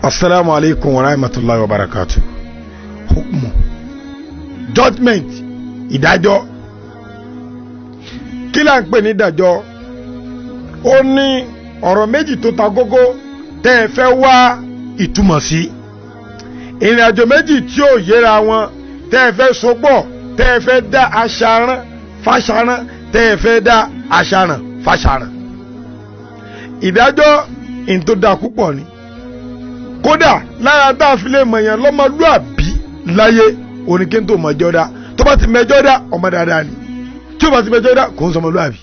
Asalaamu aleykum wa rahmatulahi wa barakatu. Hukmu, judgement, ìdájọ́. Kí là ń pè ní ìdájọ́? Ó ní ọ̀rọ̀ méjì tó ta gógó tẹ́ ẹ fẹ́ wá ìtumọ̀ sí, ìrìn àjò méjì tí ò yéra wọn tẹ́ ẹ fẹ́ so pọ̀, tẹ́ ẹ fẹ́ dá aṣaran fáṣaran, tẹ́ ẹ fẹ́ dá aṣaran fáṣaran. Ìdájọ́ ìtòdà púpọ̀ ni. Kódà lára tá a fi lè mọ̀yàn lọ́mọlúàbí láyé oníkéńtò mọ̀jọ́ dá. Tó bá ti mẹjọ́ dá, ọmọ dáadáa ni. Tí ó bá ti mẹjọ́ dá, kò ń sọmọlúàbí.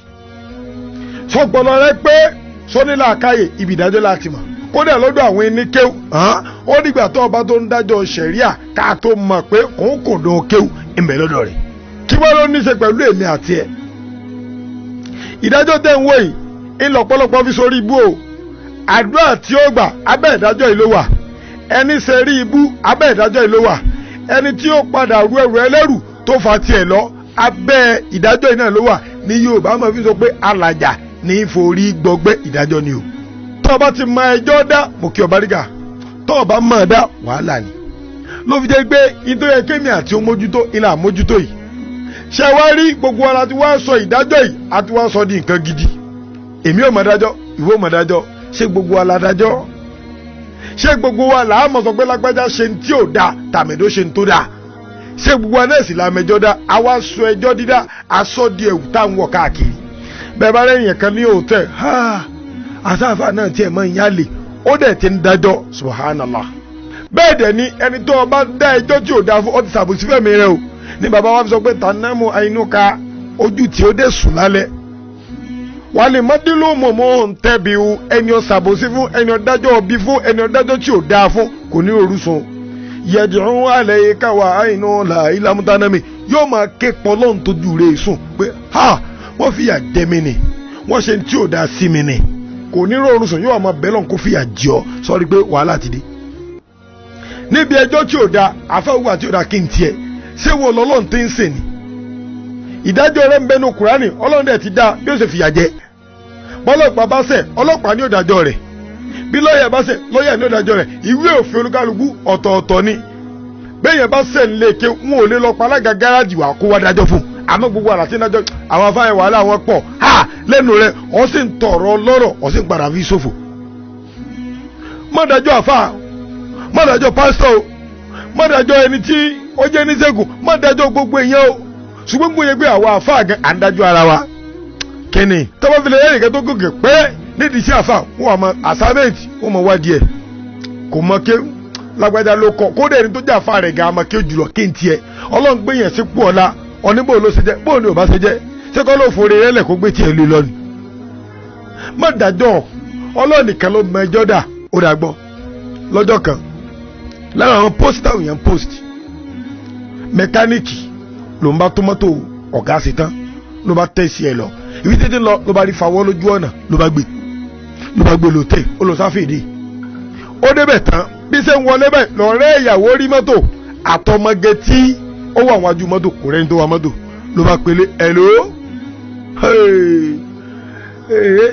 Sọpọlọ rẹ pé sọnílà káyè ibi ìdájọ́ láti mọ̀. Kódà lọ́dọ̀ àwọn ẹni kéwù, ó dìgbà tó ọba tó ń dájọ́ ṣẹ̀ríà ká tó mọ̀ pé òun kò dùn kéwù ìmẹ̀ lọ́dọ̀ rẹ̀. Kí wọ́n ló ní í ṣe pẹ̀lú èmi àti ẹ̀? Ìdájọ́ tẹ̀ ń wò yìí ńlọ́pọ̀lọpọ̀ fi sórí ibú o. Àdúrà tí ó gbà, abẹ́ ìdájọ́ yìí ló wà. Ẹni ṣe rí ibú, abẹ́ ìdájọ́ yìí ló wà. Ẹni tí ó padà rú ẹrù ẹlẹ́rù tó fa tiẹ̀ lọ, abẹ́ ìdájọ́ yìí náà ló wà. Ní Yorùbá máa fi sọ pé alàjà ní forí gbọgbẹ́, ìdájọ́ ni o. Tó o bá ti mọ ẹjọ́ dá, mo kí ọ báríkà. Tó o bá mọ̀ ọ́ dá, wàhálà ni. Ló fi jẹ́ pé nítorí ẹ kémi àti mójútó ilà mójútó yìí. Ṣé wá rí gbogbo ara tí wàá sọ ìdájọ́ yìí, àti wàá sọ di nǹkan gidi. Èmi ò mọ̀ dájọ́, ìwọ ò mọ̀ dájọ́. Ṣé gbogbo wa la dájọ́? Ṣé gbogbo wa là á mọ̀ sọ pé lágbájá ṣe ń tí ò da, tàmẹ̀dó ṣe ń tó da? Ṣé gbogbo wa náà sì la mẹjọ́ dá? Àwa sọ ẹjọ́ dídá, aṣọ di ẹ̀wù tá à ń wọ̀ káàkiri. Bẹ́ẹ̀ bá rẹ̀yìn kan ní òótẹ́, àsáfà náà tiẹ̀ mọ́ ìyá lè, ó dẹ̀ ti ń dájọ́, subhanallah. Bẹ́ẹ̀ dẹ̀ ni ẹni tó o bá dá ẹjọ́ tí ò da fún, ọ ti ṣàbòsí fẹ́mi rẹ o. Ní bàbá wa fi sọ pé tànámù àyínúka, ojú tí ó dẹ̀ sùn lálẹ́ wàlẹ̀ mọ́dínlò mọ̀mọ́ ń tẹ́bi o. Ẹni ọ̀sàbòsí fún, ẹni ọ̀dájọ́ ọbí fún, ẹni ọ̀dájọ́ tí ò dáa fún, kò ní orúsun. Yẹ̀dùn alẹ́ káwa àìnà là ìlàmútánami yóò máa ké pọn lọ́n tójú rẹ̀ sùn pé ha, wọ́n fìyà jẹ mí ni, wọ́n ṣe tí ò dáa sí mi ni. Kò ní orúsun, yóò máa bẹ́ lọ́n kó fìyà jẹ ọ. Sọ́rí pé wàhálà ti dé. Níbi ẹjọ́ tí ò dáa, àfẹ́wà tí ò dáa kí n tiẹ̀ ṣé wo lọ́lọ́run tí ń sè ni? Ìdájọ́ rẹ̀ ń bẹnu Kùránì, Ọlọ́run dẹ̀ ti dá bí ó ṣe fìyà jẹ. Bọ́lọ́pàá bá ṣẹ̀, ọlọ́pàá ní òdàjọ́ rẹ̀. Bí lọ́ọ̀yà bá ṣẹ̀, lọ́ọ̀yà ní òdàjọ́ rẹ̀. Ìwé òfin olúkálukú ọ̀tọ̀ọ̀tọ̀ ni. Bẹ́ẹ̀yẹn bá ṣẹ̀ ń léke, wọn ò lè lọ pa alága gáràjì wà kó wá dájọ́ fún. Àmọ́ gbogbo àrà tí ń dájọ́ àwọn afáyẹ̀ wàhálà wọn pọ̀ ha lẹ́nu rẹ̀, wọ́n sì ń tọ̀rọ̀ lọ́rọ̀, wọ́n sì ń padà fi ṣòfò. Má dájọ́ àfáà, má dájọ́ pásítọ̀ o, má dájọ́ ẹni tí ó jẹ́ níṣègùn, má dájọ́ gbogbo èèyàn o. Ṣùgbọ́n gbòye pé àwa àfáà gan à ń dájọ́ ara wa. Kíni tọ́wọ́ fi lè yẹ nìkan tó gòkè pé nídìí sí àfáà, wọn àmọ́ assignment wọn mọ̀ wádìí ẹ̀ kò mọ ké lágbájá ló kọ. Kódà ẹni tó jẹ́ àfáà rẹ̀ gan àmọ́ ké jùlọ kí n tiẹ̀. Ọlọ́run gbé yẹn sí pò ọ̀la ọ̀ní bò ló ṣe jẹ́, bò ní ò bá ṣe jẹ́, ṣé kọ́ ló forí rẹ̀ lẹ̀ kó gbé tiẹ̀ lé lọ ni. Má dájọ́, Ọlọ́run nìkan ló mọ ẹjọ́ dà. Ó dà gbọ́ lọ́jọ́ kan lára àwọn post táwọn èèyàn post, mẹkáníìkì ló ń bá tómátò ọ̀gá sí tán, ló bá tẹ̀sí ẹ̀ lọ ibi títí lọ, ló bá rí fawọ́ lójú ọ̀nà, ló bá gbé lòtẹ̀, ó lọ sáfìdí. Ó débẹ̀ tán, bí ṣe ń wọlé bẹ́ẹ̀ lọ́rẹ́ ìyàwó rí mọ́tò àtọmọge tí ó wà wájú mọ́tò, kò rẹ́ni tó wa mọ́tò. Ló bá pélé, "Hello,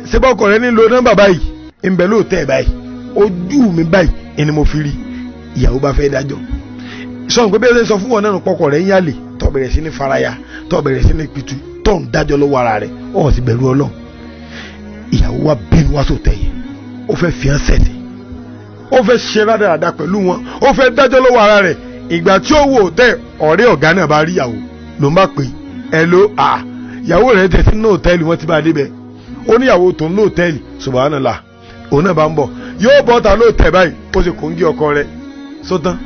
ṣé bọ́kọ̀ rẹ nílò nọ́mbà báyìí ń bẹ lóòótẹ́ báyìí, ojú mi báyìí ni mo fi rí." Ìyàwó bá fẹ́ dájọ́ sọ̀rọ̀ pé bí ẹ ṣe sọ fún wọn náà, pọkọ rẹ̀ ń yálè, tó bẹ̀rẹ̀ sí ní faraya, tó bẹ̀rẹ̀ sí ní pitú, tó ń dájọ́ lọ́wọ́ ara rẹ̀, ọ̀ sì bẹ̀rù Ọlọ́run. Ìyàwó wa bínú wá sòtẹ́ yẹn, ó fẹ́ fi hàn sẹ̀sẹ̀, ó fẹ́ ṣe rádaràda pẹ̀lú wọn, ó fẹ́ dájọ́ lọ́wọ́ ara rẹ̀. Ìgbà tí ó wò tẹ́, ọ̀rẹ́ ọ̀gá náà bá rí ìyàwó, ló ń bá pè ẹ ló à ìyàwó rẹ̀ tẹ̀ sí ní hòtẹ́ẹ̀lì, wọ́n ti bá a débẹ̀. Ó ní ìyàwó tó ń ní hòtẹ́ẹ̀lì, subhanallah. Òun náà bá ń bọ̀, yóò bọ́ ta lóòtẹ́ báyìí, ó sì kò ń gé ọkọ rẹ̀ sótán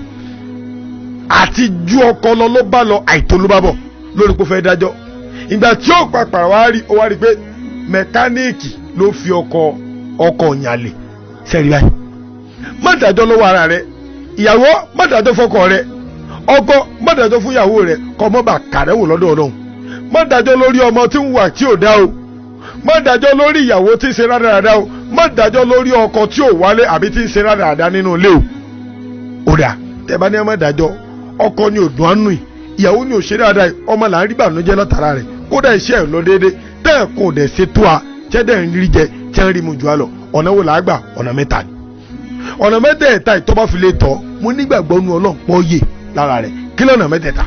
àti ju ọkọ lọ, ló bá lọ àìtó, ló bá bọ̀ lórí kó fẹ́ dájọ́. Ìgbà tí ó papà wá rí, ó wá rí pé mẹkáníìkì ló fi ọkọ yànlè sẹ́rí báyìí. Má dájọ́ lọ́wọ́ ara rẹ. Ìyàwó, má dájọ́ fọ́kọ rẹ. Ọkọ, má dájọ́ fún ìyàwó rẹ, kọ́ mọ́ bá kàrẹ́wò lọ́dọ̀ Ọlọ́run. Má dájọ́ lórí ọmọ tí ń wà tí ò dá o. Má dájọ́ lórí ìyàwó tí ń ṣe rádaràda o. Má dájọ́ lórí ọkọ tí ò wálé àbí tí ń ṣe rádaràda nínú ilé o. Ó dà tẹ́ bá ní ẹ má dájọ́, ọkọ ni ò dùn ánú yìí, ìyàwó ni ò ṣe dáadáa yìí, ọmọ là ń rí bànújẹ́ látara rẹ̀, kódà iṣẹ́ ẹ̀ lọ déédéé, tẹ́ ẹ̀ kò dẹ̀ ṣe tó a tẹ́ dẹ̀ ń rí jẹ, tẹ́ ń rí mu jù á lọ. Ọ̀nà wo là á gbà? Ọ̀nà mẹ́ta ni. Ọ̀nà mẹ́tẹ̀ẹ̀ta ìtọ́ba fi lè tọ́, mo nígbàgbọ́ nu Ọlọ́run pọ̀ yè lára rẹ̀. Kí lọ́nà mẹ́tẹ̀ẹ̀ta?